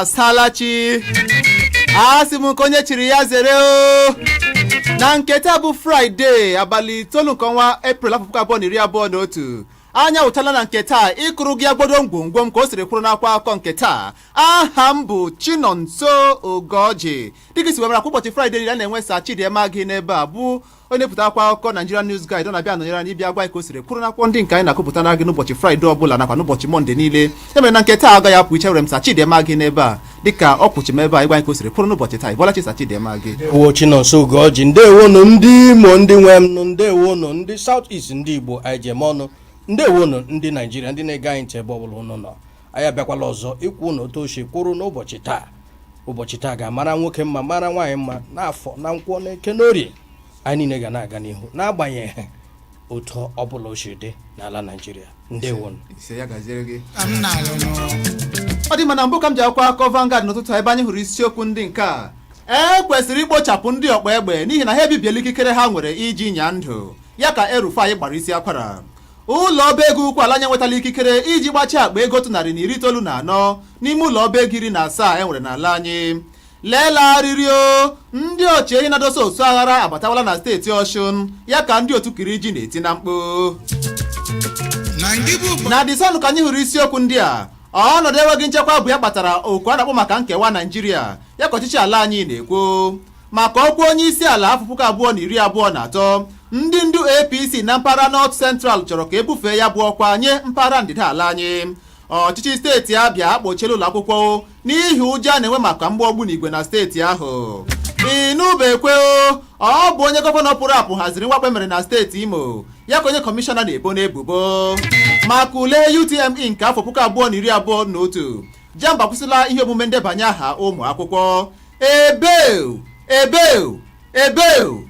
Asalachi. Asị m nke onye chiri ya zere o. Na nke taa bụ Fraịde, abalị 9 nke ọnwa Eprel, afọ 2021. Anya wụchala na nke taa ịkụrụ gị agbodo ngwongwo m ka o siri kwụrụ n'akwa akụkọ nke taa. Aha m bụ Chinonso Ugoji. Dịka isi wemara, kwa ụbọchị Fraịde niile a na-enwe Sir Chidiema gị n'ebe a, bụ onye pụta akwa akụkọ Nigerian News Guide. Ọ na-abịa anọnyere anyị ịbịa gwa anyị ka o siri kwụrụ n'akwụkwọ ndị nke anyị na-akụpụta na gị n'ụbọchị Fraịde ọbụla nakwa n'ụbọchị Mọnde niile. Ya mere na nke taa agaghị apụ iche. Nwere m Sir Chidiema gị n'ebe a dịka ọ kwụchi m ebe a ịgwa anyị ka o siri kwụrụ n'ụbọchị taa. Ịbọlachi, Sir Chidiema gị. Ndewo, Chinonso Ugoji. Ndewonu ndị Imo, ndị nwe m nụ. Ndewonu ndị South East, ndị Igbo anyị ji eme ọnụ. Ndewonu ndị Naijiria, ndị na-ege anyị ntị ebe ọbụla unu nọ. Anyị abịakwala ọzọ ikwu unu otu ochi kwụrụ n'ụbọchị taa. Ụbọchị taa ga-amara nwoke mma, mara nwaanyị mma, n'afọ na nkwọ na eke n'orie. Anyị niile ga na-aga n'ihu n'agbanyeghị otu ọbụla o si dị n'ala Naijiria. Ndewonu. Ise, ya gaziere gị. Ka m na-alụ nụ. Ọ dị mana mbụ ka m ji akwụkwọ akụkọ Vanguard n'ụtụtụ a, ebe anyị hụrụ isiokwu ndị nke a: e kwesịrị ikpochapụ ndị ọkpa egbe n'ihi na ha ebibiela ikikere ha nwere iji nya ndụ ya, ka El-Rufai gbara isi akwara. Ụlọ ọba ego ukwu ala anyị enwetala ikikere iji gbachie akpa ego 194 n'ime ụlọ ọba ego 17 e nwere n'ala anyị. Lelegharịrị o, ndị ọchị ehi na-adosa osu aghara abatawala na steeti Ọshụn, ya ka ndị otu Kiriji na-eti na mkpu. Na ngị bụ Na The Sun ka anyị hụrụ isiokwu ndị a: ọnọdụ enweghị nchekwa bụ ya kpatara oku a na-akpọ maka nkewa Naijiria, ya ka ọchịchị ala anyị na-ekwu. Maka ọkwa onye isi ala afọ 2023, ndị ndu APC na mpaghara North Central chọrọ ka ebufee ya bụ ọkwa nye mpaghara ndịda ala anyị. Ọchịchị steeti Abịa akpọchiela ụlọ akwụkwọ n'ihi ụjọ a na-enwe maka mgbọ ogbunigwe na steeti ahụ. Inubekwe o, ọ bụ onye gọvanọ pụrụ apụ haziri mwakpo emere na steeti Imo, ya ka onye kọmishọna na-ebo n'ebubo. Maka ule UTME nke afọ 2021, JAMB akwụsịla ihe omume ndebanye aha ụmụ akwụkwọ. Ebeu ebeu ebeu,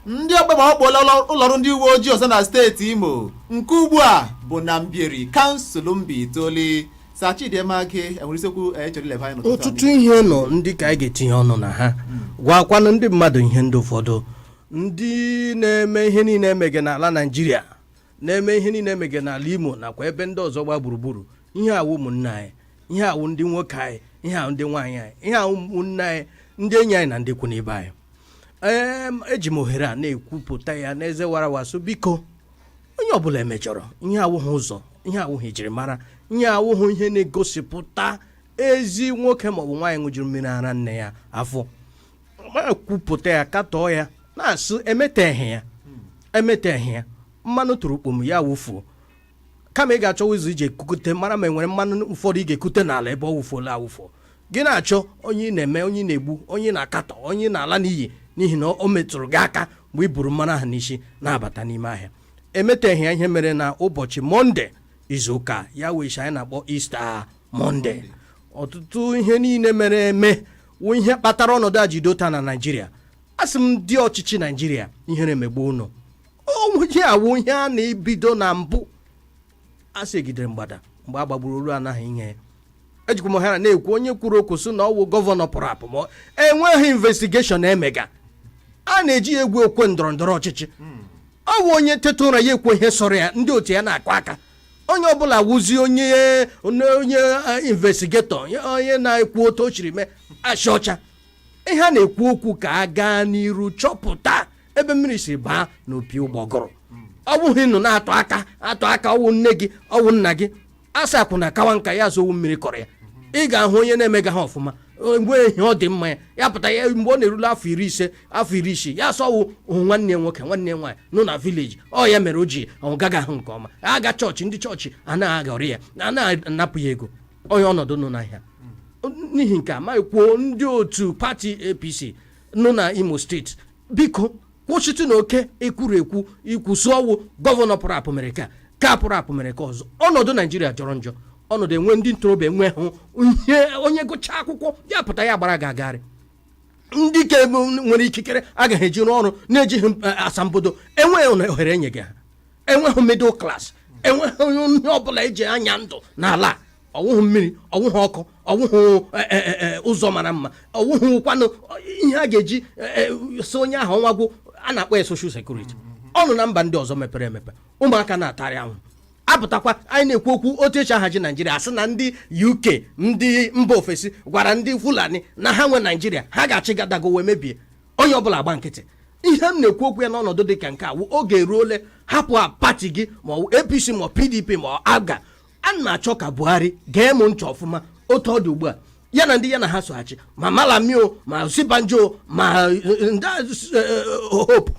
ndị ọkpọ wakpola ụlọọrụ ndị uwe ojii ọzọ na steeti Imo, nke ugbu a bụ na Mbieri, kansụl Mbaitoli. Sir Chidiema gị, enwere isiokwu chọrọ ileba anya n'ụtụtụ a? Ọtụtụ ihe nọ ndị ka anyị ga-etinye ọnụ na ha, gwakwanụ ndị mmadụ ihe ndị ụfọdụ ndị na-eme ihe niile emege n'ala Naijiria, na-eme ihe niile emege n'ala Imo nakwa ebe ndị ọzọ gba gburugburu. Ihe awụ ụmụnne anyị, ihe awụ ndị nwoke anyị, ihe awụ ndị nwaanyị anyị, ihe awụ ụmụnne anyị, ndị enyi anyị na ndị ikwu n'ibe anyị. Ee, eji m ohere a na-ekwupụta ya n'eze warawasụ, biko, onye ọbụla emejọrọ, ihe awụghị ụzọ, ihe awụghị ejirimara, ihe awụghị ihe na-egosipụta ezi nwoke maọbụ nwaanyị ṅụjuru mmiri ara nne ya afọ. Ma kwupụta ya, katọọ ya, na-asụ emeteghị ya, emeteghị ya. Mmanụ tụrụ kpom ya wụfuo. Kama ị ga-achọ ụzọ iji ekukute mara ma enwere mmanụ ụfọdụ ị ga-ekute n'ala ebe ọ wụfuola awụfuo, gị na-achọ onye ị na-eme, onye ị na-egbu, onye ị na-akatọ, onye ị na-ala n'iyi n'ihi na o metụrụ gị aka mgbe ị buru mmanụ ahụ n'isi na-abata n'ime ahịa. Emeteghị ya. Ihe mere na ụbọchị Mọnde izuụka ya wee anyị na-akpọ Easter Monday, ọtụtụ ihe niile mere eme wụ ihe kpatara ọnọdụ a ji dota na Naijiria. Asị m ndị ọchịchị Naijiria, ihere emegbu unu. Ihe awụ ihe a na-ebido na mbụ a sị egidere mgbada mgbe a gbagburu olu anaghị ihe. Ejikwa m ohere na-ekwu, onye kwuru okwu sị na ọwụ gọvanọ pụrụ apụ, ma enweghị investigation emega, a na-eji ya egwu okwe ndọrọ ndọrọ ọchịchị. Ọ bụ onye teta ụra ya ekwe ihe sọrọ ya, ndị otu ya na-akụ aka. Onye ọbụla wụzi onye investigator, onye na-ekwu otu o chiri mee asị ọcha. Ihe a na-ekwu okwu ka a gaa n'iru chọpụta ebe mmiri si baa n'opi ụgbọgụrụ. Ọ bụghị nụ na-atụ aka atụ aka, ọwụ nne gị, ọwụ nna gị, asa akwụna kawa nka ya zowu mmiri kọrọ ya. Ị ga-ahụ onye na-emega ha ọfụma, nwee ihe ọ dị mma ya, ya pụta ya mgbe ọ na-erule afọ 50, afọ 60, ya sọwụ hụ nwanne ya nwoke, nwanne ya nwaanyị nọ na village. Ọ ya mere o ji ọ gaghị ahụ nke ọma aga chọọchị. Ndị chọọchị anaghị aghọrị ya, anaghị anapụ ya ego. Onye ọnọdụ nọ n'ahịa n'ihi nke a ma kwuo, ndị otu pati APC nọ na Imo Steeti, biko kwụsịtụ na oke ekwuru ekwu ikwusi ọwụ gọvanọ pụrụ apụ mere ka ka pụrụ apụ mere ka ọzọ. Ọnọdụ Naijiria jọrọ njọ. Ọnọdụ enwe ndị ntorobịa enweghụ ihe. Onye gụchaa akwụkwọ ya pụta ya gbara gị agagharị. Ndị ke nwere ikikere agaghị eji rụọ ọrụ na-ejighị asambodo. Enweghị ohere enye gị ha. Enweghị middle class, enweghị onye ọbụla eji anya ndụ n'ala a. Ọwụhụ mmiri, ọwụhụ ọkụ, ọwụhụ ụzọ mara mma, ọwụhụ kwanụ ihe a ga-eji so onye ahụ ọnwa gwụ a na-akpọ ya social security. Ọ nọ na mba ndị ọzọ mepere emepe, ụmụaka na-atarị anwụ. Apụtakwa, anyị na-ekwu okwu otu esi ahazi Naijiria, asị na ndị UK, ndị mba ofesi gwara ndị Fulani na ha nwe Naijiria, ha ga-achị gadago wee mebie. Onye ọbụla agba nkịtị. Ihe m na-ekwu okwu ya n'ọnọdụ dị ka nke a wụ, oge eruole, hapụ a party gị, ma ọ wụ APC, ma ọ PDP, ma ọ APGA. A na-achọ ka Buhari gee m ntị ọfụma. Otu ọ dị ugbu a, ya na ndị ya na ha soghachi, ma Malami o, ma Osinbajo, ma ndị Hope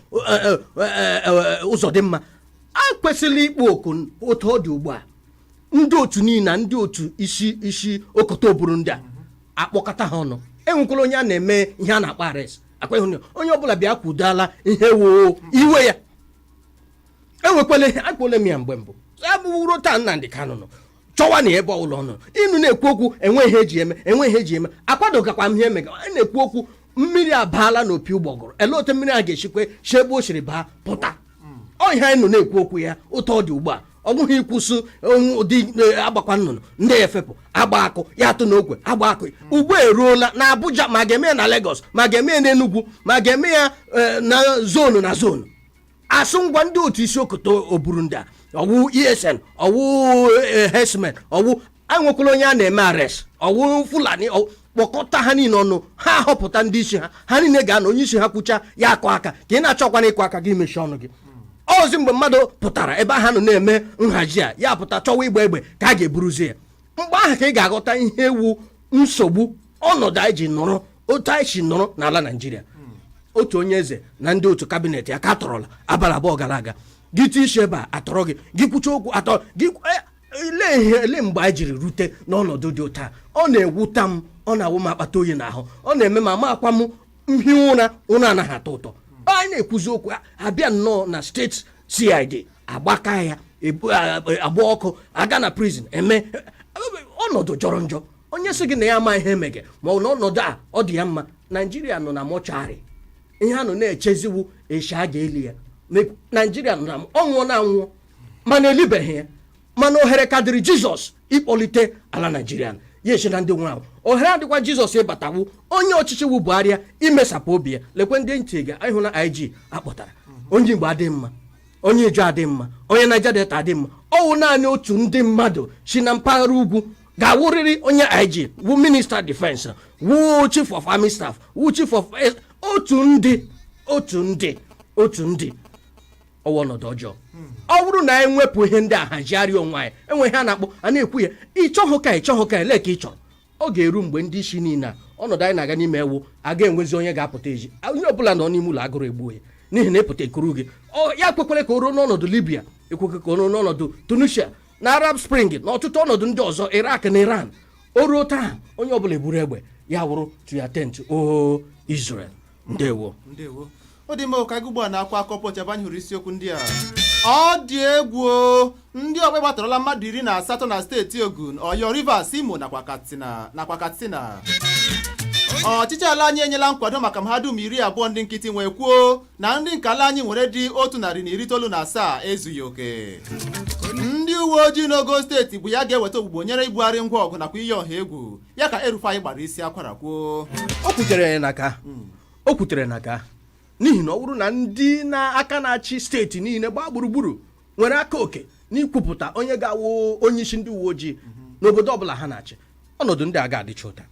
Ụzọdịmma, a kwesịrị ịkpọ oku. Otu ọ dị ugbu a, ndị otu niile na ndị otu isi isi okoto buru ndị a, akpọkọta ha ọnụ. Enwekwala onye a na-eme ihe a na-akpọ arrest akwa ịhụ onye ọbụla bịa kwudala ihe wo iwe ya. Enwekwala ihe akpọla m ya mgbe mbụ abụwuro taa. Nnamdị Kanụ nọ chọwa na ebe ọbụla ọ nọ ịnụ na-ekwu okwu, enwe ihe eji eme, enwe ihe eji eme. Akwadogakwa m ihe emega. A na-ekwu okwu mmiri abaala n'opi ụgbọgụrụ. Ele otu mmiri a ga-esikwe si ebe o siri baa pụta? Ọ ihe anyị nọ na-ekwu okwu ya. Ụtọ ọ dị ugbu a, ọ bụghị ịkwụsị ụdị agbakwa nnụnụ ndị ya efepụ agba akụ ya atụ n'okwe agba akụ. Ugbu a eruola na Abuja, ma ga-eme ya na Lagos, ma ga-eme ya n'Enugu, ma ga-eme ya na zone na zone. Asụ ngwa, ndị otu isi okoto oburu ndị a, ọwụ ESN, ọwụ herdsmen, ọwụ enwekwala onye a na-eme arrest, ọwụ Fulani, kpọkọta ha niile ọnụ, ha họpụta ndị isi ha. Ha niile ga-anọ, onye isi ha kwucha ya, akụ aka ka ị na-achọkwana ịkụ aka gị, mechie ọnụ gị. Ozi mgbe mmadụ pụtara ebe ahụ nọ na-eme nhazi a, ya pụta chọwa ịgba egbe ka a ga-eburuzi ya. Mgbe ahụ ka ị ga-aghọta ihe ewu nsogbu ọnọdụ anyị ji nọrọ otu anyị si nọrọ n'ala Naijiria. Otu onye eze na ndị otu cabinet ya ka atọrọla abalị 2 gara aga. Gị tie isi ebe a, atọrọ gị. Gị kwucha okwu, atọ gị. Ele ihe ele mgbe anyị jiri rute n'ọnọdụ dị ụta? Ọ na-ewuta m, ọ na-awụ m akpata oyi n'ahụ, ọ na-eme ma ama akwa m mhi ụra, ụra anaghị atọ ụtọ. Anyị na-ekwuzi okwu, abịa nnọọ na steeti CID agbaka ya, agba ọkụ, aga na prison eme. Ọnọdụ jọrọ njọ. Onye sị gị na ya ama ihe emege, ma ọ na ọnọdụ a ọ dị ya mma. Naijiria nọ na mortuary, ihe a nọ na-echeziwu echi a ga-eli ya. Naijiria nọ na ọnwụọ na anwụọ, mana elibeghị ya. Mana ohere ka dịrị Jizọs ịkpọlite ala Naijiria ya esi na ndị nwụrụ anwụ. Ohere adịkwa Jizọs ịbatawu onye ọchịchị wu Buhari ya imesapụ obi ya. Lekwe ndị ntị ga ịhụ na IG akpọtara onye Igbo adị mma, onye Ijo adị mma, onye Niger Delta adị mma. Ọwụ naanị otu ndị mmadụ si na mpaghara ugwu ga-awụrịrị onye IG, wu minister defense, wu chief of army staff, wu chief of otu ndị otu ndị otu ndị. Ọwa ọnọdụ ọjọọ. Ọ bụrụ na anyị nwepụ ihe ndị a, hazigharị onwe anyị, enwe ihe a na-akpọ a na-ekwu ya, ịchọghụ ka ịchọghụ ka ele ka ị chọrọ. Ọ ga-eru mgbe ndị isi niile a, ọnọdụ anyị na-aga n'ime ewu aga enwezi onye ga-apụta ezi. Onye ọbụla nọ n'ime ụlọ, agụrụ egbuo ya, n'ihi na ịpụta ekuru gị. Ọ ya kwekwere ka o ruo n'ọnọdụ Libya, ekwekwe ka o ruo n'ọnọdụ Tunisia na Arab Spring na ọtụtụ ọnọdụ ndị ọzọ, Iraq na Iran. O ruo taa, onye ọbụla eburu egbe ya wụrụ to your tent, o Israel. Ndewo. Ndewo. Ọ dị mma. Ka ugbu a na-akwa akọ Punch ebe anyị hụrụ isiokwu ndị a. Ọ dị egwu o! Ndị ọkpa gbatọrọla mmadụ 18 na steeti Ogun, Ọyọ, Rivers, Imo nakwa Katsina. Ọchịchị ala anyị enyela nkwado maka mahadum 20 ndị nkịtị, nwee kwuo na ndị nke ala anyị nwere dị 197 ezughị oke. Ndị uwe ojii n'ogo steeti bụ ya ga-eweta ogbugbo nyere ibugharị ngwa ọgụ nakwa iyi ọha egwu ya, ka El-Rufai gbara isi akwara kwuo. O kwutere ya na ka o kwutere na ka n'ihi na ọ bụrụ na ndị na-aka na-achị steeti niile gbaa gburugburu nwere aka oke n'ikwupụta onye ga-awụ onye isi ndị uwe ojii n'obodo ọbụla ha na-achị, ọnọdụ ndị a ga-adịcha ụta.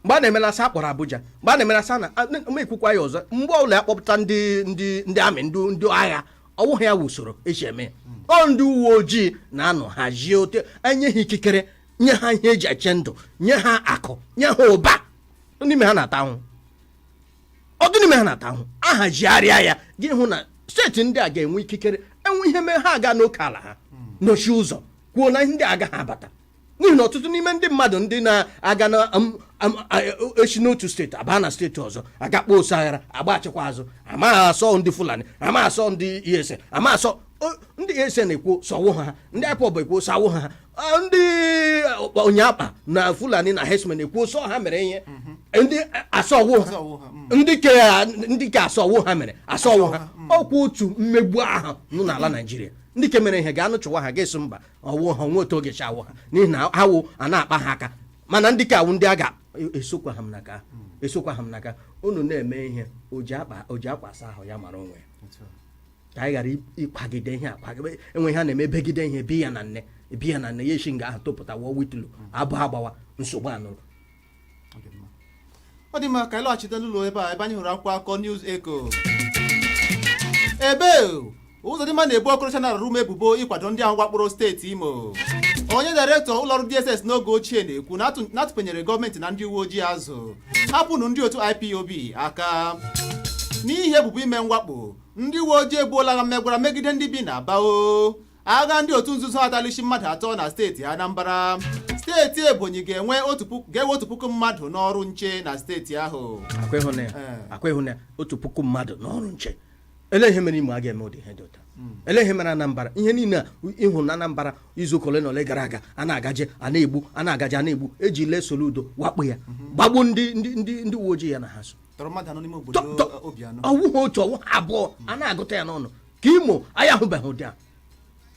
Mgbe a na-emelasị akpọrọ Abuja, mgbe a na-emelasị na ma ekwukwa ya ọzọ, mgbe ọbụla ya kpọpụta ndị amị, ndị agha, ọwụghị ya wụ usoro esi eme ya. Ọ ndị uwe ojii na-anọ hazie ote, enye ha ikikere, nye ha ihe eji eche ndụ, nye ha akụ, nye ha ụba n'ime ha na-ata ahụhụ. Ọdụ n'ime ha na-ata ahụhụ. Ahazigharịa ya, gị hụ na steeti ndị a ga-enwe ikikere enwe ihe mee ha aga n'oke ala ha, nochi ụzọ, kwuo na ndị agaghị abata, n'ihi na ọtụtụ n'ime ndị mmadụ ndị na-aga na esi n'otu steeti abaa na steeti ọzọ aga kpọọ ose aghara agbachikwa azụ. Amaghị asọ ndị Fulani, ama asọ ndị ESN, ama asọ ndị ESN ekwu sọwụ ha, ndị IPOB ekwu sawụ ha, ndị onyeakpa na Fulani na herdsmen ekwu sọ ha mere ihe, ndị asọwụ ha. Asọwụ ha. Ndị ke asọwụ ha mere asọwụ ha. Ọkwa otu mmegbu ahụ nọ n'ala Naijiria. Ndị ke mere ihe ga-anụ chụwa ha, ga-eso mba ọwụ ha onwe otu oge chi awụ ha, n'ihi na awụ a na-akpa ha aka. Mana ndị ka awụ ndị a ga-esokwa ha m n'aka, esokwa ha m n'aka. Unu na-eme ihe oji akpa oji akwa asa ahụ ya mara onwe ya. Ka anyị ghara ịkwagide ihe akwagide enwe ihe a na-eme, begide ihe bi ya na nne bi ya na nne ya echi nga ahụ tụpụta wụọ witulu abụ agbawa nsogbu anụrụ. Ọ dị mma. Ka anyị lọghachite n'ụlọ ebe a, ebe anyị hụrụ akwụkwọ akụkọ News Echo, ebe Ụzọdịmma na-ebu Okorocha na Arụm ebubo ịkwado ndị ahụ wakporo steeti Imo. Onye dairektọ ụlọọrụ DSS n'oge ochie na-ekwu na atụpenyere gọọmenti na ndị uwe ojii azụ, hapụnụ ndị otu IPOB aka. N'ihi ebubo ime mwakpo, ndị uwe ojii egbuola agha mmegwara megide ndị bi na Abao. Agha ndị otu nzuzo atalisi mmadụ 3 na steeti Anambra. Steeti Ebonyi ga-ewe 1000 mmadụ n'ọrụ nche na steeti ahụ. Akwa ịhụ na ya. Akwa ịhụ na ya, 1000 mmadụ n'ọrụ nche. Ele ihe mere Imo a ga-eme ụdị ihe dị ụta? Ele ihe mere Anambra? Ihe niile a ịhụ na Anambra izu ụka ole na ole gara aga, a na-agaje a na-egbu, a na-agaje a na-egbu. Eji lee Soludo wakpo ya, gbagbuo ndị uwe ojii ya na ha so. Tọrọ mmadụ 4 n'ime obodo Obianọ. Ọwụghị otu, ọwụ abụọ, a na-agụta ya n'ọnụ. Ka Imo anyị ahụbeghị ụdị a,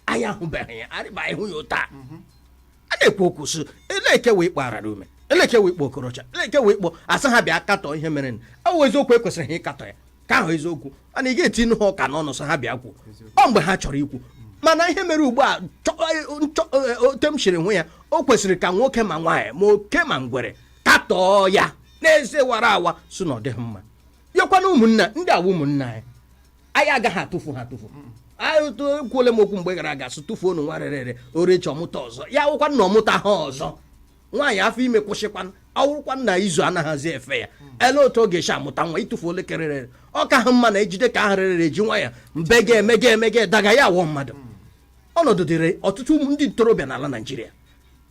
anyị ahụbeghị ya, arịba ịhụ ya ụta. A na-ekwu okwu sị eleke wee kpọ arara ume, eleke wee kpọ Okorocha, eleke wee kpọ asị ha bịa katọ ihe mere. Ọ wụ eziokwu, ekwesịrị ha ịkatọ ya ka ahụ eziokwu, mana ị ga-etinye ha ụka n'ọnụ sị ha bịa kwuo ọ mgbe ha chọrọ ikwu. Mana ihe mere ugbu a, ote m siri hụ ya, o kwesịrị ka nwoke ma nwaanyị ma oke ma ngwere katọọ ya n'eze wara awa, sị na ọ dịghị mma. Yọkwana ụmụnna ndị awa, ụmụnna anyị, anyị agaghị atụfu ha atụfu. Anyị ekwuole m okwu mgbe gara aga sị tụfuo unu nwa rere ere orechi ọmụta ọzọ, ya wụkwa na ọmụta ha ọzọ. Nwaanyị afọ ime kwụsịkwana, ọwụrụkwa na izu anaghịzi efe ya, ele otu ọ ga-esi amụta nwa? Ịtụfu ole kerere, ọ ka hụ mma na ejide ka ahụ rere eji nwa ya mbe ga-eme ga-eme ga daga ya wụọ mmadụ. Ọnọdụ dịrị ọtụtụ ndị ntorobịa n'ala Naijiria.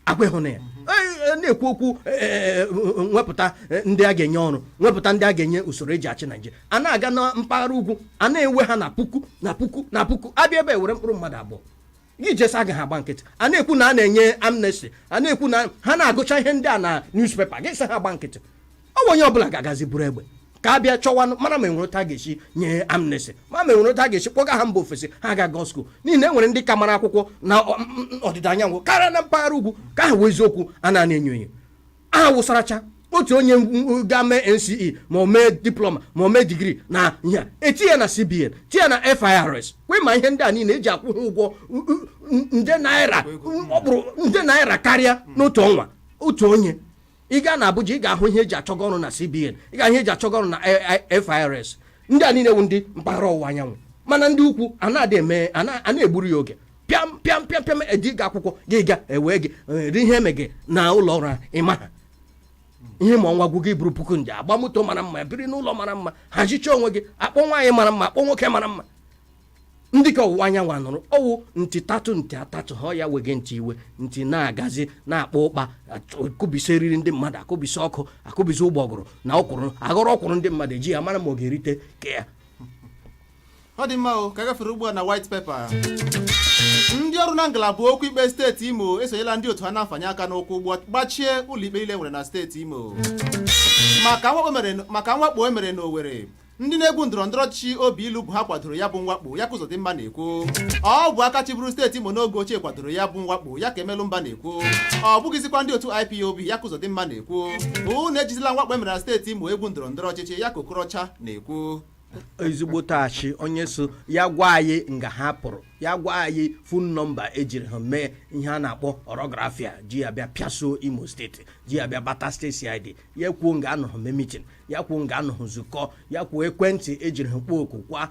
Agwa ịhụ na ya na-ekwu okwu nwepụta ndị a ga-enye ọrụ, nwepụta ndị a ga-enye usoro eji achị Naijiria. A na-aga na mpaghara ugwu, a na-ewe ha na puku na puku na puku, abịa ebe ewere mkpụrụ mmadụ 2 gị jesa agaghị agba nkịtị. A na-ekwu na a na-enye amnesty, a na-ekwu na ha na-agụcha ihe ndị a na newspaper, gị sị ha agba nkịtị. Ọ bụ onye ọbụla ga-agazi buru egbe ka a bịa chọwanụ mara ma enwere otu a ga-esi nye amnesty, ma enwere otu a ga-esi kpọga ha mba ofesi, ha ga-aga school, n'ihi na e nwere ndị ka mara akwụkwọ na ọdịda anyanwụ karịa na mpaghara ugwu. Ka ahụ wụ eziokwu a na-enyo enyo aha wụsaracha otu onye ga mee NCE, ma o mee diploma, ma o mee degree na ihe a, etinye ya na CBN, tinye ya na FIRS kwe. Ma ihe ndị a niile eji akwụ ha ụgwọ nde naira, ọ bụrụ nde naira karịa n'otu ọnwa otu onye. Ị gaa na Abuja, ị ga-ahụ ihe eji achọga ọrụ na CBN, ị ga-ahụ ihe eji achọga ọrụ na FIRS. Ndị a niile wụ ndị mpaghara ọwụwa anyanwụ, mana ndị ukwu a na-adị eme a na-egburu ya oge. Pịam pịam pịam pịam, eji gị akwụkwọ gị ga ewee gị eri ihe eme gị na ụlọ ọrụ a. Ịma ha ihe ma ọnwa gwụ gị, buru puku nde agba moto mara mma, biri n'ụlọ mara mma, hazicha onwe gị, akpọ nwaanyị mara mma, akpọ nwoke mara mma. Ndị ka ọwụwa anyanwụ anụrụ ọwụ ntị tatụ ntị atatụ ha ya wege ntị iwe ntị na-agazi na-akpọ ụkpa, akụbisi eriri ndị mmadụ, akụbisi ọkụ, akụbisi ụgbọgụrụ na ọkwụrụ, aghọrọ ọkwụrụ ndị mmadụ, eji ya mara ma ọ ga-erite ka ya. Ọ dị mma o. Ka gafere ugbu a na white paper. Ndị ọrụ na ngalaba okwu ikpe steeti Imo esonyela ndị otu ha na-afanye aka n'ụkwụ gbachie ụlọikpe niile nwere na steeti Imo maka mwakpo e mere n'Owerri. Ndị na-egwu ndọrọ ndọrọ ọchịchị obi ilu bụ ha kwadoro ya bụ mwakpo, ya ka Ụzọdịmma na-ekwu. Ọ bụ aka chịburu steeti Imo n'oge ochie kwadoro ya bụ mwakpo, ya ka Emelụmba na-ekwu. Ọ bụghịzikwa ndị otu IPOB, ya ka Ụzọdịmma na-ekwu. Unu ejizila mwakpo e mere na steeti Imo egwu ndọrọ ndọrọ ọchịchị, ya ka Okorocha na-ekwu. Ezigbo tachi onye so ya gwa anyị nga ha pụrụ, ya gwa anyị phone number ejiri ha mee ihe a na-akpọ orografia, ji ya bịa pịasuo Imo steeti, ji ya bịa bata steeti CID. Ya kwuo nga anọghị mee meeting, ya kwuo nga anọghị nzukọ, ya kwuo ekwentị ejiri ha kpọọ oku kwa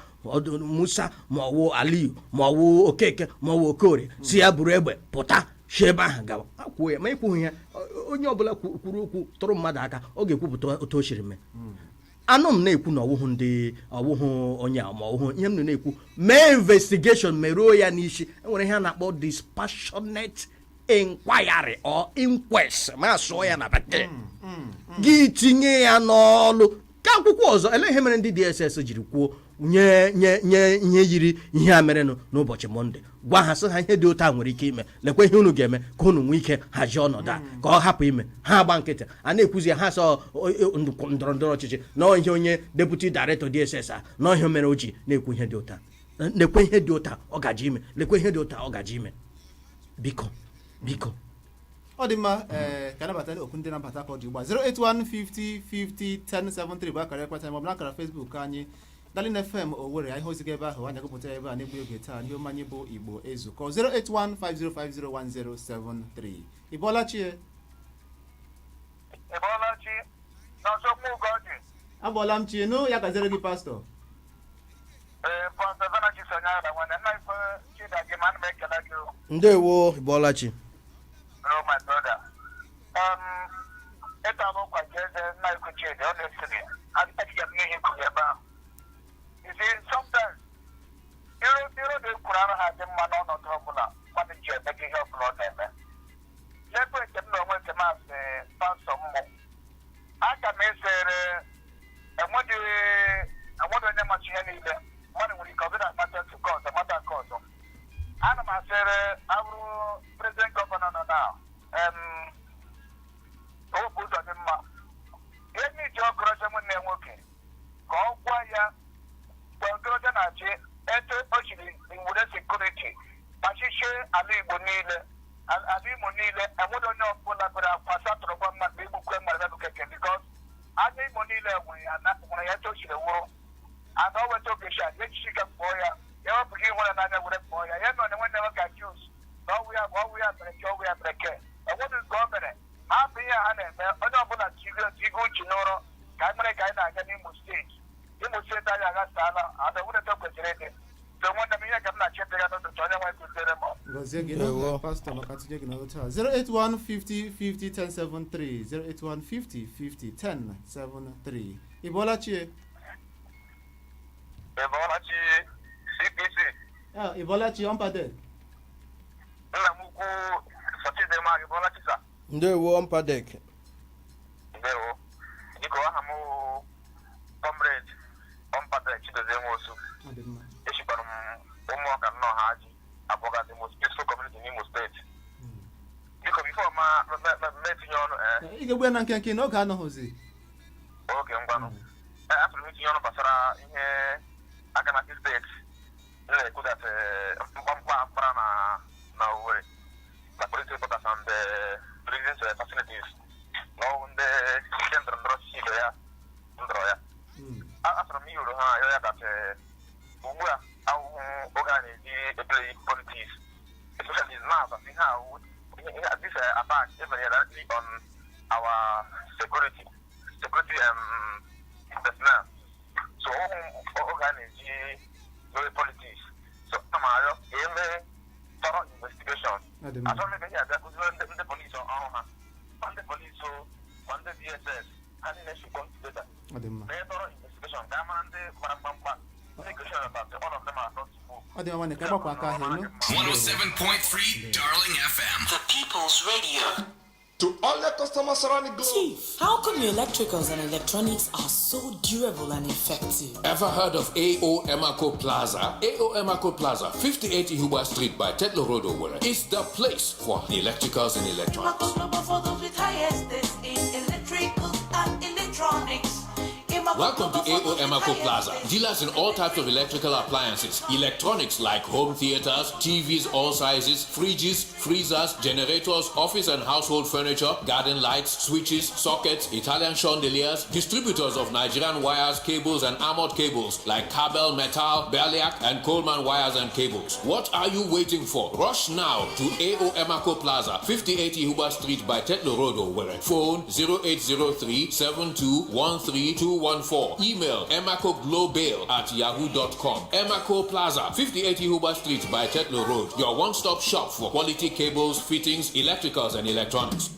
Musa, ma ọwụ Aliyu, ma ọwụ Okeke, ma ọwụ Okorie, si ya buru egbe pụta si ebe ahụ gawa. A kwuo ya, ma ekwughị ya. Onye ọbụla kwuru okwu tụrụ mmadụ aka, ọ ga-ekwupụta otu o siri mee. Anụ m na-ekwu na ọwụhụ ndị ọwụhụ onye a, ma ọwụhụ ihe m nọ na-ekwu, mee investigation, meruo ya n'isi. Enwere ihe a na-akpọ dispassionate inquiry or inquest, ma sụọ ya na bekee, gị tinye ya n'ọlụ ka akwụkwọ ọzọ. Ele ihe mere ndị DSS jiri kwuo nye nye nye ihe yiri ihe a merenụ n'ụbọchị Mọnde, gwa ha sị ha ihe dị otu a nwere ike ime, lekwa ihe unu ga-eme ka unu nwee ike hazie ọnọdụ a ka ọ hapụ ime. Ha agba nkịtị, a na-ekwuzi ya, ha sọ ndọrọ ndọrọ ọchịchị na ihe onye deputy director DSS a na ihe mere o ji na-ekwu ihe dị otu a, lekwa ihe dị otu a ọ gaji ime, lekwa ihe dị otu a ọ gaji ime. Biko, biko. Ọ dị mma. Ee, ka anabata okwu ndị nabata ka ọ dị ugbu a. 081 50 50 1073 bụ akara ekwentị anyị, maọbụ n'akara Facebook anyị. Darling FM Owerri. Ihe oziga ebe ahụ anyị agụpụta ya ebe a n'egbu oge taa n'ihe mmanya bụ Igbo Ezukọ. 08150501073. Ị bọọla chie? Ị bọọla chi n'ọsọkwu Ugoji. Abọọla m chi nụ, ya gazere gị, pastọ. Ee, Pastọ Zanachi Sonyara, nwanne nna ife Chidagi, ma ana m ekele gị o. Ndewo, Bọlachi. Oh, my brother. Ịta bụ ụkwa ji eze nna ikwu Chidi, ọ na-esiri adịghị m n'ihe kwuru ebe ahụ. You see, sometimes iro iro dị kwuru anaghị adị mma n'ọnọdụ ọbụla mmadụ ji eme gị ihe ọbụla ọ na-eme. N'ebe nke m na onwe nke m asị pastọ mmụ aka m esere enweghị enweghị onye machi ihe niile mmadụ nwere ike ọ bụla amata nke ọzọ mata nke ọzọ. Ana m asịrị abụrụ president governor nọ na Hope Uzodimma ihe ndị ji Okorocha nwanne ya nwoke ka ọ gwa ya mgbe Okorocha na-achị etu o siri were security kpachichie ala Igbo niile, ala Imo niile, enweghị onye ọbụla bere akwa satụrụkwa mmadụ igbukwe mmadụ bụ keke because anya Imo niile nwere ya nwere ya etu o siri wụrụ ana o weta ogechi a echichi ka kpọọ ya ya wepụghị ịhụ ya n'anya were kpọọ ya ya nọ na nwanne nwoke accuse na ọwụ ya bụ ọwụ ya mere ke ọwụ ya mere ke enweghị nke o mere. Hapụ ihe ha na-eme, onye ọbụla tigo tigo uche n'ụrọ ka anyị mere ka anyị na-aga n'Imo Steeti. Imo Steeti anyị aghasaala ada wụneta kwesịrị ịdị so. Nwanne m, ihe ka m na-achọ ya n'ụtụtụ, onye nwe kụziere m. Gọzie gị. Ndewo. Na pastọ maka tinye gị n'otu a. 08150 50 1073, 08150 50 1073. Ị bọọla chie? Ị bọọla chi, CPC. Ah, ị bọọla chi, ọmpadek. Nna m ukwu Sọchidịma, ị bọọla chi, sir. Ndewo, Mpadek. Ndewo, biko, aha m wụ Comrade Ọmpadek Chidozie Nwosu. Ọ dị mma. Esikwara m Ụmụọka nnọọ ha ji abụgazi Imo Peaceful Community n'Imo Steeti. Biko, before ma ma etinye ọnụ, ee. Ị ga-egbu ya na nkenke n'oge anọghịzi. Oge ngwanụ. Ee, achọrọ m itinye ọnụ gbasara ihe aka na steeti na-ekwu that mkpamkpa akpara na Owerri na police headquarters and prisons facilities na ọwụ ndị ndọrọ ndọrọ ọchịchị ibe ya ndọrọ ya. Achọrọ m iwere ha ayọ ya that ugbu a ahụhụ oge a na-eji eplay politics, especially now that ihe ahụ ihe this attack emere directly on our security personnel, so ọhụ oge a na-eji play politics, so ana m arịọ ka eme thorough investigation. Ọ dị mma. Achọrọ m ebe ihe abịa kụziere ndị polisi ọrụ ha, ma ndị polisi o, ma ndị DSS, ha niile should come together Ọ dị mma. mee thorough investigation ka a mara ndị gbara mkpamkpa. Ndị question about all of them are not full. Ọ dị mma, nwanne, ka agbapụ aka ahịa nụ. 107.3 Darling FM. The People's Radio. To all your customers around the globe. Chief, how come your electricals and electronics are so durable and effective? Ever heard of AO Emako Plaza? AO Emako Plaza, 58 Ihuba Street by Tetlow Road, Owerri, is the place for the electricals and electronics. Imaco Global for those with highest taste in electrical and electronics. Imaco Welcome to Global for AO those with Emako highest Plaza. taste Dealers in all types of electrical appliances, electronics like home theaters, TVs all sizes, fridges, freezers, generators, office and household furniture, garden lights, switches, sockets, Italian chandeliers, distributors of Nigerian wires, cables, and armored cables like Kabel Metal, Berliak, and Coleman wires and cables. What are you waiting for? Rush now to AO Emako Plaza, 58 Ihuba Street by Tetlow Road, Owerri. Phone 0803 7213 214. Email emacoglobal@yahoo.com. Emako Plaza, 58 Ihuba Street by Tetlow Road. Your one-stop shop for quality cables, fittings, electricals, and electronics.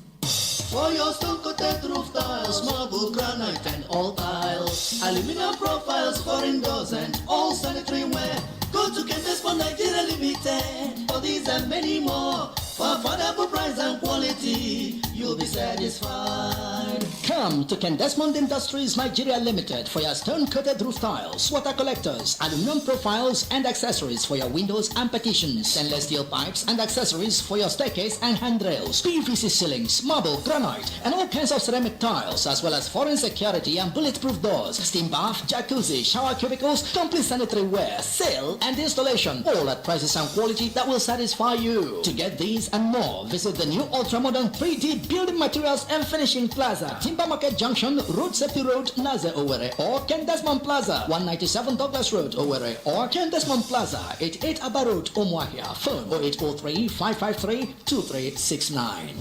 For your stone-coated roof tiles, marble, granite, and all tiles, aluminum profiles, foreign doors, and all sanitary ware. Go to Kendesmond Nigeria Limited for these and many more. For affordable price and quality, you'll be satisfied. Come to Kendesmond Industries Nigeria Limited for your stone-coated roof tiles, water collectors, aluminum profiles, and accessories for your windows and partitions, stainless steel pipes and accessories for your staircase and handrails, PVC ceilings, marble, granite, and all kinds of ceramic tiles, as well as foreign security and bulletproof doors, steam bath, jacuzzi, shower cubicles, complete sanitary ware, sale and installation, all at prices and quality that will satisfy you. To get these These and more. Visit the new ultra-modern 3D Building Materials and Finishing Plaza, Timber Market Junction, Road Safety Road, Naze, Owerri, or Ken Desmond Plaza, 197 Douglas Road, Owerri, or Ken Desmond Plaza, 88 Aba Road, Umuahia. Phone 0803 553 2369.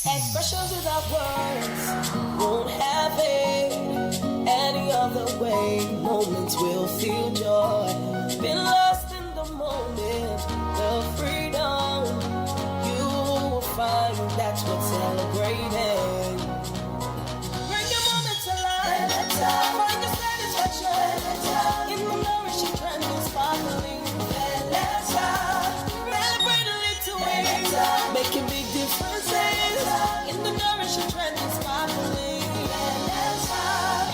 Expressions without words won't have it any other way. Moments will feel joy. Been lost in the moment, the freedom you will find. That's what's celebrating. Bring your moment to life. Find your satisfaction in the nourishing trend sparkling. Celebrate a little win, making big differences in the nourishing trend sparkling.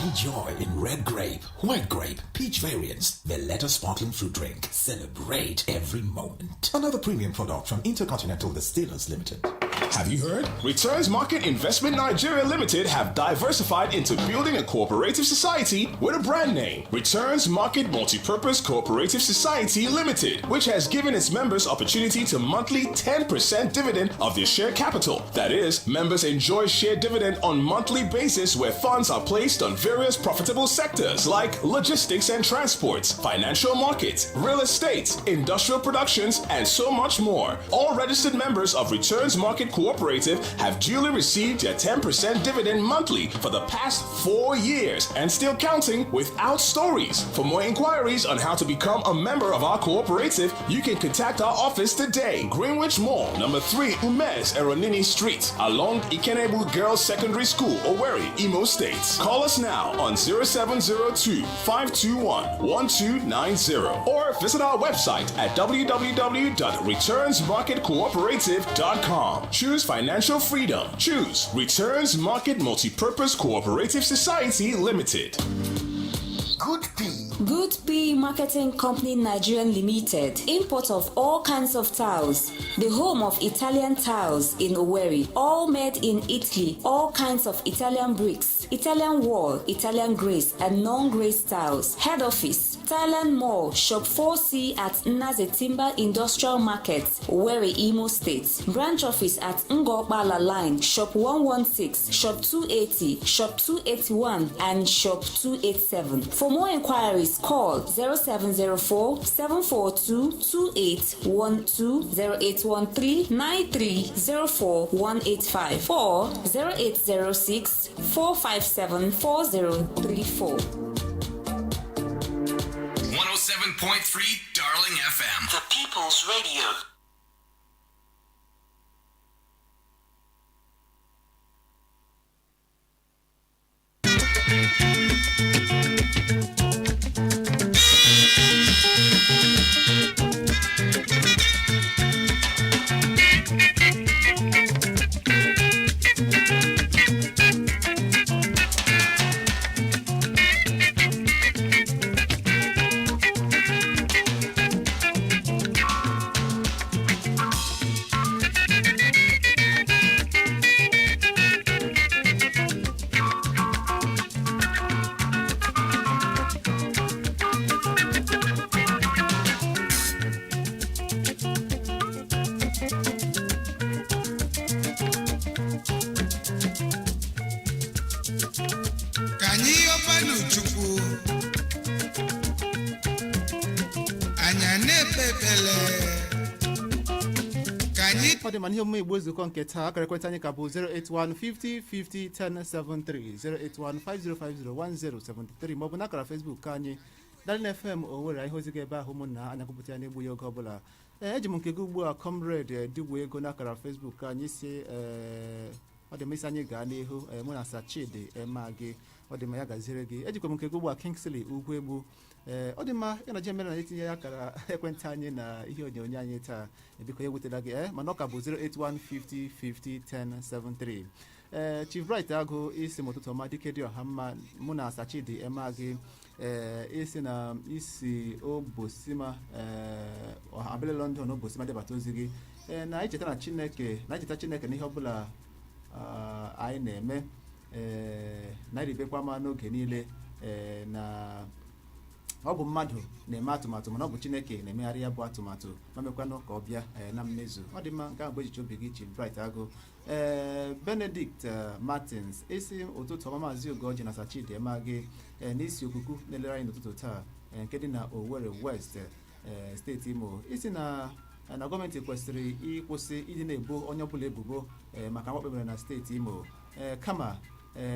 Enjoy in red grape, white grape, peach variants, Veleta sparkling fruit drink. Celebrate every moment. Another premium product from Intercontinental Distillers Limited. Have you heard? Returns Market Investment Nigeria Limited have diversified into building a cooperative society with a brand name, Returns Market Multipurpose Cooperative Society Limited, which has given its members opportunity to monthly 10% dividend of their share capital. That is, members enjoy share dividend on monthly basis where funds are placed on various profitable sectors like logistics and transports, financial markets, real estate, industrial productions, and so much more. All registered members of Returns Market Cooperative have duly received their 10% dividend monthly for the past 4 years and still counting without stories. For more inquiries on how to become a member of our cooperative, you can contact our office today. Greenwich Mall, number 3, Umes Eronini Street, along Ikenebu Girls Secondary School, Owerri, Imo State. Call us now on 0702 521 1290 or visit our website at www.returnsmarketcooperative.com. Choose financial freedom. Choose Returns Market Multipurpose Cooperative Society Limited. Good P. Good P Marketing Company Nigerian Limited, import of all kinds of tiles, the home of Italian tiles in Owerri, all made in Italy, all kinds of Italian bricks, Italian wall, Italian grace, and non-grace tiles. Head office, Thailand Mall, Shop 4C at Naze Timber Industrial Market, Owerri, Imo State. Branch office at Ngokpala Line, Shop 116, Shop 280, Shop 281, and Shop 287. For more inquiries, call 0704 742 2812, 0813 9304 185 or 0806 457 4034. 107.3 Darling FM. The People's Radio. Ka anyị yọbanụ Chukwu, anyị a na-ekpe ekpele ka anyị Ọ dị ma n'ihe omume Igbo Nzukọ nke taa, akara ekwentị anyị ka bụ 081 50 50 1073, 081 5050 1073, maọbụ n'akara Facebook ka anyị, Darling FM Owerri. Ihe ozi gị ebe ahụ, ụmụnna anyị, agụpụta ya n'egbughị oge ọbụla. Ee, eji m nke gị ugbu a, Comrade Digwe Ego, n'akara Facebook ka anyị si. Ee, ọ dị m isi anyị gaa n'ihu. Ee, mụ na Sachidi ema gị, ọ dị mma, ya gaziere gị. Ejikwa m nke gị ugbu a, Kingsley Ugwu Egbu. Ee, ọ dị mma, ya na ji mere na itinye akara ekwentị anyị na ihe onyonyo anyị taa. Biko, ya ewetala gị. Ee, mana ọ ka bụ 081 50 50 1073. Ee, Chief Bright Agụ, isi m ụtụtụ ọma, dike dị ọha mma, mụ na Sachidi ema gị. Ee, isi na isi Obosima, ee, ọha abịala London Obosima debata ozi gị. Ee, na icheta na Chineke, na icheta Chineke n'ihe ọbụla anyị na-eme. Ee, na iribekwa ama n'oge niile. Ee, na Ọ bụ mmadụ na-eme atụmatụ, mana ọ bụ Chineke na-emegharị ya bụ atụmatụ ma mekwanụ ka ọ bịa na mmezu. Ọ dị mma. Nke ahụ bụ echiche obi gị, Chief Bright Agụ. Ee, Benedict Martins isi, ụtụtụ ọma, Maazị Ugoji na Sachidi gị n'isi okuku na-elere anyị n'ụtụtụ taa, nke dị na Owerri West, steeti Imo. Isi na gọọmenti kwesịrị ịkwụsị ịdị na-ebo onye ọbụla ebubo maka mwakpo mere na steeti Imo, kama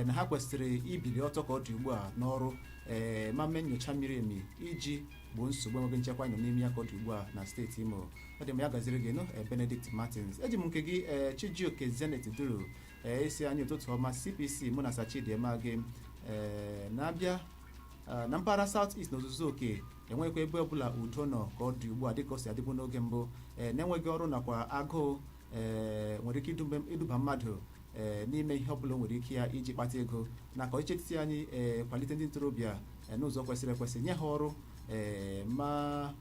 na ha kwesịrị ibili ọtọ ka ọ dị ugbu a n'ọrụ, ma mee nyocha miri emi iji gboo nsogbu enweghị nchekwa nọ n'ime ya ka ọ dị ugbu a na steeti Imo. Ọ dị m, ya gaziri gị nụ. Benedict Martins, eji m nke gị. Chijioke Zenith Duru, isi anyị, ụtụtụ ọma, CPC mụ na Sachidi gị. Na-abịa na mpaghara South East n'ozuzu oke, enweghịkwa ebe ọbụla udo nọ ka ọ dị ugbu a dịka o si adịbụ n'oge mbụ. Na-enweghị ọrụ nakwa agụụ nwere ike iduba mmadụ n'ime ihe ọbụla o nwere ike ya iji kpata ego, na ka ọchịchị etiti anyị kwalite ndị ntorobịa n'ụzọ kwesịrị ekwesị, nye ha ọrụ, ma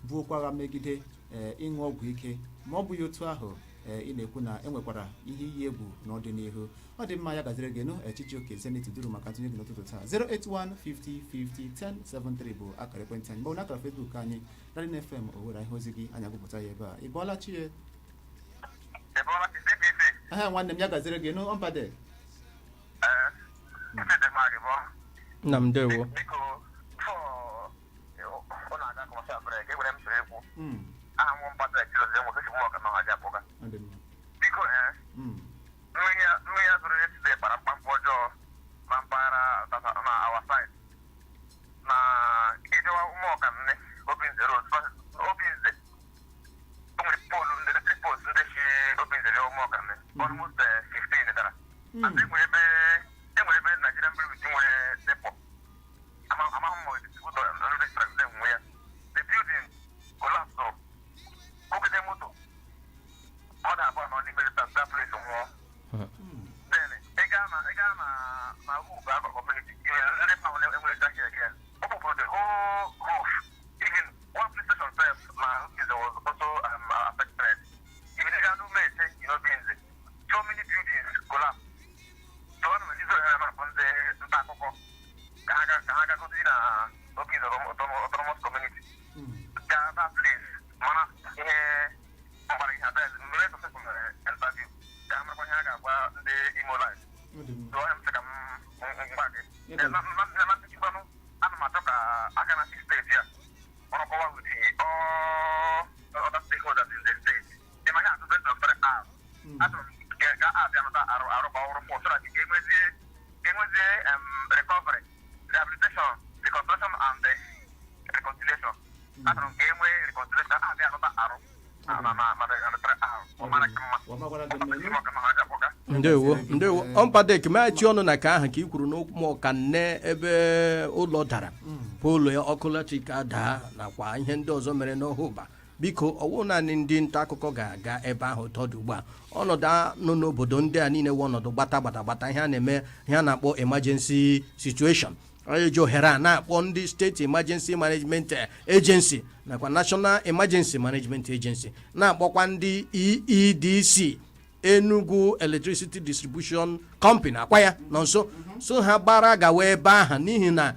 buokwa agha megide ịṅụ ọgwụ ike. Ma ọ bụghị otu ahụ, ị na-ekwu na enwekwara ihe iyi egwu n'ọdịnihu. Ọ dị mma, ya gaziri gị nụ. Chijioke Zenith Duru, maka ntụnye gị n'ụtụtụ taa. 081 50 50 1073 bụ akara ekwentị anyị, ma ọ bụ n'akara Facebook anyị, Darling FM Owerri. Ihe ozi gị anyị agụpụta ya ebe a. Ị bọọla chi ye? Aha nwanne m, ya gaziri gị nụ, ọmpade. Nna m, ndewo. Biko, ọ na-aga commercial break, enwere m chọrọ ikwu. Aha m Patrick Chidozie Nwoke, si mụ ọka na ọhaji akpọga. Ọ dị mma. Biko, mmiri ya zoro yesterday kpara mkpamkpa ọjọọ na mpaghara na our side na ịdịwa Ụmụọka nne Obinze Road, Obinze. O nwere pole ndị electric poles ndị si Obinze rịọ Ụmụọka nne, almost 15 dara. And enwere ebe Nigerian Breweries nwere depot, amaghị m ma distributor ndị president nwe ya. The building collapsed, kụgide moto mmadụ abụọ nọ n'ime that place nwụọ. Then ị gaa na roof akọ community, ndị ahụ enwere jacket again, ọ kpọpụrụ the whole roof. Even one police station sef na is was also affected. Even ị gaa n'Umeete in Obinze, so many buildings collapse. So ana m ejizi ohere na-akpọ ndị nta akụkọ ka ha gagosi na Obinze Autonomous Community, gaa that place mara ihe mgbara ihe abịa mere successful mere interview, ka ha marakwa ihe a ga-agwa ndị Imo Life. Ọ dị mma. So onye m sị ka m gwa gị na nchịkwanụ, ana m achọ ka aka na steeti a ọrụkọwa with the all other stakeholders in the state. Ị ma ihe atụ best of three hours, achọrọ m ka a bịa nụta arụ arụ ka ọrụ pụọ so that ka enwezie recovery, rehabilitation, reconstruction and the reconciliation. Achọrọ m ka e nwee reconciliation, a bịa nụta arụ na na na na na three hours, ọ mara ka mma. Ọ makwara gị mma, ịnụ? Maka na ha ga-akpọga. Ndewo, ndewo, ọmpadek. Meghachi ọnụ na ka ahụ ka i kwuru n'Ụmụọka nne, ebe ụlọ dara, pole ọkụ latrik adaa, nakwa ihe ndị ọzọ mere n'Ọhụba. Biko, ọwụ naanị ndị nta akụkọ ga-aga ebe ahụ. Tọdụ ugbu a, ọnọdụ nọ n'obodo ndị a niile wụ ọnọdụ gbata gbata gbata. Ihe a na-eme, ihe a na-akpọ emergency situation. Onye ji ohere a na-akpọ ndị State Emergency Management Agency nakwa National Emergency Management Agency, na-akpọkwa ndị EEDC, Enugu Electricity Distribution Company, akwa ya nọ nso, so ha gbara gawa ebe ahụ, n'ihi na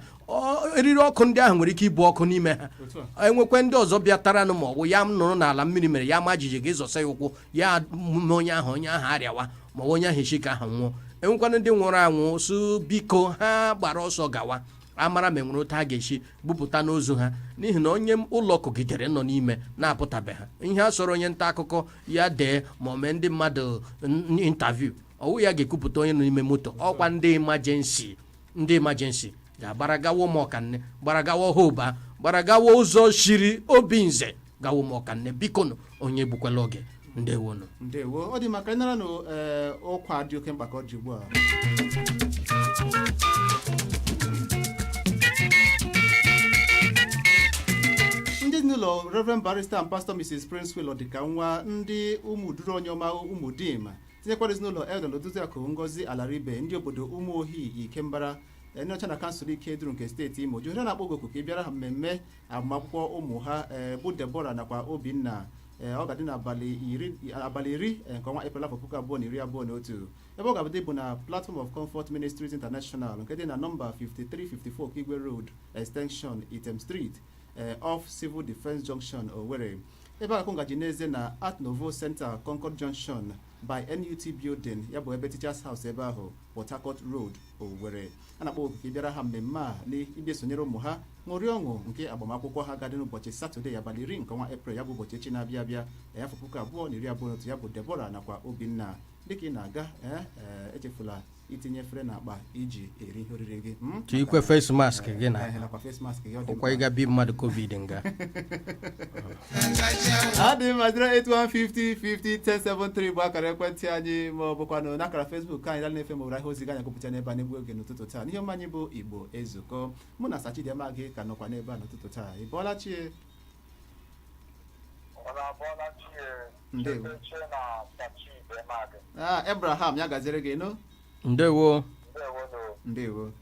eriri ọkụ ndị ahụ nwere ike ibu ọkụ n'ime ha. Otu a. Enwekwe ndị ọzọ bịataranụ, ma ọ bụ ya nụrụ n'ala mmiri mere ya ma jijiji, ga-ezọsa ya ụkwụ ya mee onye ahụ arịawa, ma ọ bụ onye ahụ echi ka ahụ nwụọ. Enwekwanụ ndị nwụrụ anwụ, so biko, ha gbara ọsọ gawa amara ma enwere otu a ga-esi bupụta n'ozu ha, n'ihi na onye ụlọ kụgidere nọ n'ime na-apụtabe ha. Ihe a sọrọ onye nta akụkọ ya dee ma ọ mee ndị mmadụ interview, ọwụ ya ga-ekwupụta onye nọ n'ime moto. Ọkwa ndị emergency ga-agbara gawa Ụmụọkanne, gbara gawa Ọhụba, gbara gawa ụzọ shiri Obinze gawa Ụmụọkanne. Biko nụ, onye gbukwala oge. Ndewonụ. Ndewo. Ọ dị maka ịnara nụ. Ee, ọkwa dị oke mkpa ka ọ dị ugbu a. Ndị ezinụlọ Reverend Barrister and Pastor Mrs. Prince Will dịka nwa ndị Ụmụduru Onyeọma Ụmụdim, tinyekwara ezinụlọ Elder Odoziakụ Ngozi Alaribe, ndị obodo Ụmụohi Ikembara, ndị ọcha na kansụl Ikeduru nke steeti Imo, ji ohere na-akpọ oku ka ị bịara ha mmemme agbamakwụkwọ ụmụ ha, bụ Deborah nakwa Obinna. Ọ ga-adị n'abalị 10 nke ọnwa Eprel afọ 2021. Ebe ọ ga-abụdị bụ na Platform of Comfort Ministries International nke dị na nọmba 5354 Kigwe Road Extension, Item Street, off Civil Defense Junction, Owerri. Ebe akụ ngaji n'eze na Art Nouveau Center, Concord Junction by NUT Building, ya bụ ebe Teachers House ebe ahụ, Port Harcourt Road, Owerri. A na-akpọ oku ka ị bịara ha mmemme a na ịbịa sonyere ụmụ ha ṅụrị ọṅụ nke agbamakwụkwọ ha ga-adị n'ụbọchị Satọde, abalị 10 nke ọnwa Eprel, ya bụ ụbọchị echi na-abịa abịa, afọ 2021, ya bụ Deborah nakwa Obinna. Dịka ị na-aga, echefula itinye efere n'akpa iji eri ihe oriri gị. Tikwe face mask gị na Nakwa face mask gị, ọ dị ụkwa mkpa. ịga bi mmadụ covid nga. Adị mma. 08150 50 1073 bụ akara ekwentị anyị, ma ọ bụkwanụ n'akara Facebook anyị dala na-efe, ma ọ ahịa ozi gị anyị agụpụta n'ebe a n'egbu oge n'ụtụtụ taa. N'ihe ọma anyị bụ Igbo Ezukọ, mụ na Sachidiama gị ka nọkwa n'ebe a n'ụtụtụ taa. Ị bọọla chie? Ndewo. Abraham, ya gaziere gị nụ. Ndewo. Ndewo.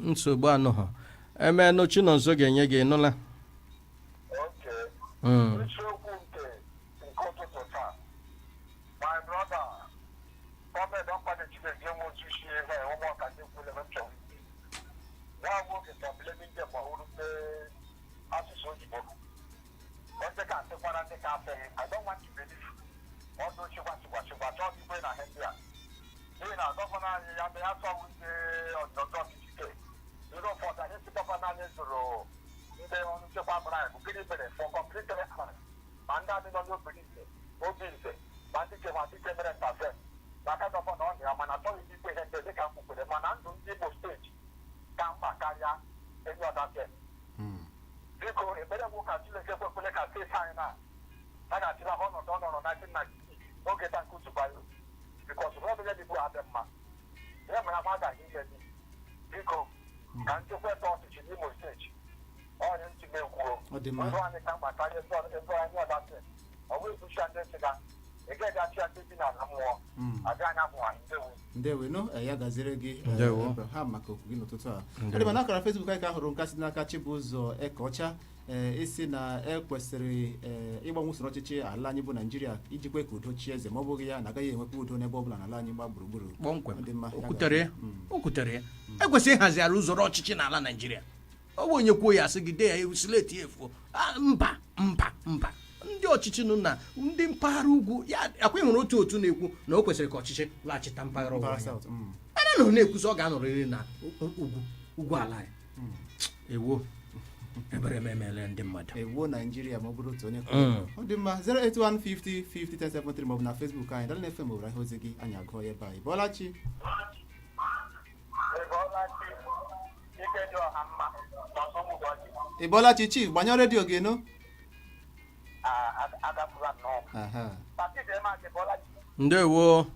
Nsogbu anụghọ emenụ, Chinonso ga-enye gị, nụla. Isiokwu nke ụtụtụ taa, my brother, gọọmenti ọkwadị Chineke nwe otu isi ihe ụmụ ọka ndị kwule m chọrọ nwa nwoke tọbile ndị ma orute asụsụ oyibo ndị ka asịkwara ndị ka asịghị. I don't want to believe ọdụ chịkwa chịkwa chịkwa chọọ igwe na ihe ndị a, n'ihi na gọvanọ anyị ya mee asọwụ ndị ọdọdọ ọchịchị ke ndị ụfọdụ anyị si gọvanọ anyị zụrụ ndị ọrụ nchekwa gbara anyị bụ gịnị mere for complete reference ma ndị adị nọ n'obiri nze obi nze ma ndị ke ma ndị ke mere ntafe n'aka gọvanọ ọ na ya, mana achọghị m ikpe ihe ndị dịka m kwukwere, mana ndụ ndị Imo steeti ka mkpa karịa enyi ọdafe. Biko, ekpere bụ ka Chineke kwekwele ka steeti anyị na a ga-achịla ọnọdụ ọ nọrọ 1996 n'oge tanku Zubayo, bikos n'ọdụ ya dịbụ adị mma ya mere ama agaghị ime gị. Biko, ka nchekwa ete ọchịchị n'Imo steeti ọrịa ntị na-ekwuo Ọ dị mma. ndụ anyị ka mkpa karịa ebe anyị ọdafe. Ọ bụghị ebuchi ndị sịga ị gaghị achị ndị bi n'ala mmụọ aga anya bụ anyị. Ndewo. Ndewo nụ. Ya gaziere gị, Ndewo. Abraham, maka okwu gị n'ụtụtụ a. Ndewo. Ọ dị mma. N'akara Facebook anyị ka hụrụ nka si n'aka Chibụzọ Ekeọcha, isi na ekwesịrị ịgbanwe usoro ọchịchị ala anyị bụ Naijiria iji kwe ka udo chie eze, ma ọ bụghị ya na agaghị enwekwa udo n'ebe ọ bụla n'ala anyị gbaa gburugburu. Kpọmkwem. Ọ dị mma, ya O kwutere ya. gaziere. O kwutere ya, ekwesịghị ịhazigharị usoro ọchịchị n'ala Naijiria. Ọ bụ onye kwuo ya, asị gị dee ya slate ya efuo. Mba, mba, mba, ndị ọchịchị nọ na ndị mpaghara ugwu ya akwa ịhụrụ otu otu na-ekwu na o kwesịrị ka ọchịchị laghachita mpaghara ọwụwa Mpaghara anyanwụ. South. Ana na ọ na-ekwusi ọ ga-anọrịrị na ugwu ala ya. Ewo, ebere m emele ndị mmadụ. Ewuo Naijiria ma ọ bụrụ otu onye. Ọ dị mma. 08150 50 1073 maọbụ na Facebook anyị dala na-efe ma ihe ozi gị anyị agụọ ya ebe anyị. Bọọla chi. Ike dị ọha mma n'ọsọ ụmụbọchị. Ị bọọla chi, chief? Gbanyụọ redio gị nụ. Agapụla nnọọ. Aha. Pati dị ma nke bọla ji. Ndewo.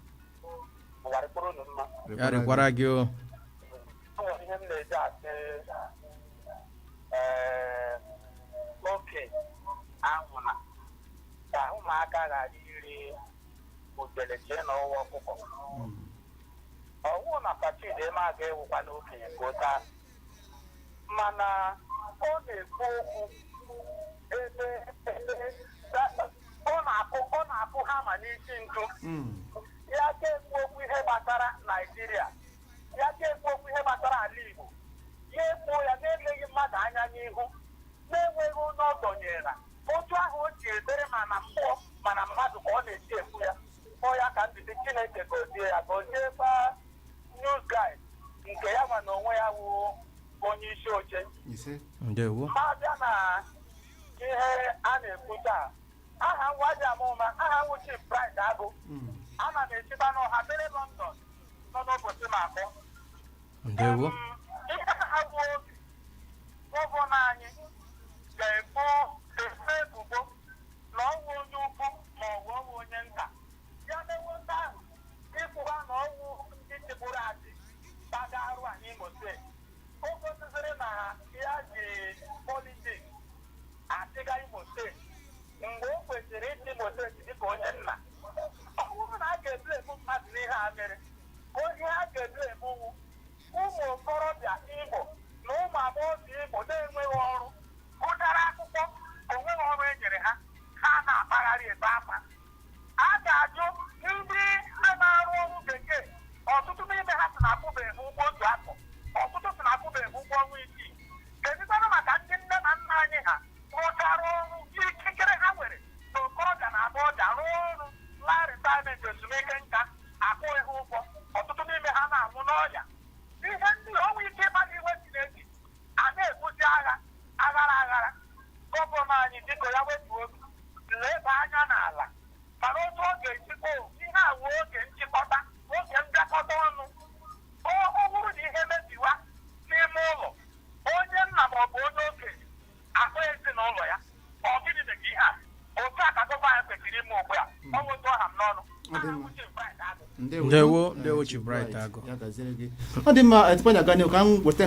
Ụwa rịkpụrụ unu mma. Ya rịkwara gị o. O nwere ihe m na-eji asị ee oke anwụna ka ụmụaka ghara iri udele jee n'ọwa ọkụkọ. Ọwụ na pati dị ma aga ewukwa n'okenye ka ụta, mana ọ na-ekwu okwu ebe ebe ọ na-akụ hama n'isi ntu. Ya ga-ekwu okwu ihe gbasara Naijiria, ya ga-ekwu okwu ihe gbasara ala Igbo, ya ekwuo ya na-eleghị mmadụ anya n'ihu, na-enweghị onye ọ dọnyere. Otu ahụ o ji ebere mana mmụọ mana mmadụ ka ọ na-esi ekwu ya. Ọ ya ka ndịdị Chineke gozie ya, goziekwa news guy nke ya nwa na onwe ya wụ onye isi oche. Ise. Ndewo. Ma abịa na ihe a na-ekwu taa, aha nwa ji ama ụma, aha nwụ Chief Bright Agụ. Ana m esikwa n'ọha bere London nọ n'ụbọchị ma akpọ. Ndewo. Ihe ha bụ obi gọvanọ anyị ga-ebu ebu ebubo na ọwụ onye ukwu ma ọ bụ ọwụ onye nta ya mewe ndị ahụ ịkwụba na ọwụ ndị chịbụrụ achị gbaga arụ a n'Imo steeti. O gosiziri na ya ji politics achịga Imo steeti mgbe o kwesịrị ịchị Imo steeti dịka onye nna. Ọ bụrụ na a ga-ebu ebu mmadụ n'ihe a mere, onye a ga-ebu ebuwu ụmụ okorobịa Igbo na ụmụ agbọghọbịa. Ezumike nka akwụghị ha ụgwọ. Ọtụtụ n'ime ha na-anwụ n'ọrịa. Ihe ndị ọnwụ ike ịkpali iwe Chineke a na-ebuzi agha aghara aghara. Gọvanọ anyị, biko, ya wetuo obi, leba anya n'ala, mana otu ọ ga-ejikwa ihe a wee oge nchịkọta, oge mbịakọta ọnụ. Ọ bụrụ na ihe mebiwa n'ime ụlọ, onye nna ma ọ bụ onye okenye akpọ ezinụlọ ya, ọ gịnị dị ka ihe a? Otu a ka gọvanọ anyị kwesịrị ime ugbu a. Ọ bụ otu ọha m n'ọnụ. Ọ dị mma. Ndewo, ndewo, Chief Bright Agụ. Ya gaziere gị. Ọ dị mma. Tupu anyị aga n'ihu, ka m weta nke